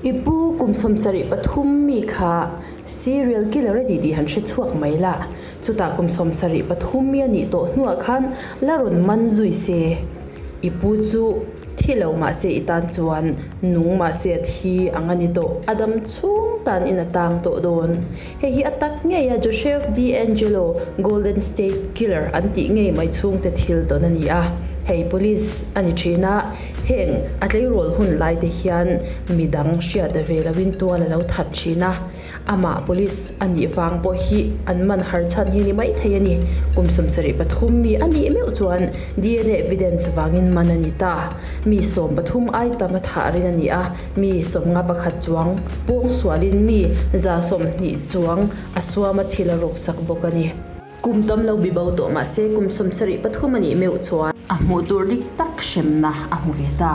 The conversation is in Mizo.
I pu kum 73 mi kha serial killer a ni tih han hre chhuak mai la, chutah kum 73 mi a nih tawh hnuah khan la rawn man zui se. I pu chu thi lo mahse i tan chuan nung mahse a thi ang a ni tawh, a dam chhung tan in a tang tawh dawn. Hei hi a tak ngei a Joseph DeAngelo Golden State Killer an tih ngei mai chhungte thil tawn a ni a, hei police a ni thin a, heng a tleirawl hun lai te hian midang hriat ve loin tual a lo that thin a, amah police a nih vang pawh hi an man har chhan hi ni mai thei a ni. Kum 73 mi a nih meuh chuan DNA evidence vangin man a ni ta. Mi 13 ai tam a thah rin a ni a, Mi 51 chuang pawng sualin mi 120 chuang a suam a thil a rawksak bawk a ni. Kum tam lo bibo tawh mahse kum 73 a nih meuh chuan. A hmuh tur dik tak hremna a hmu ve ta.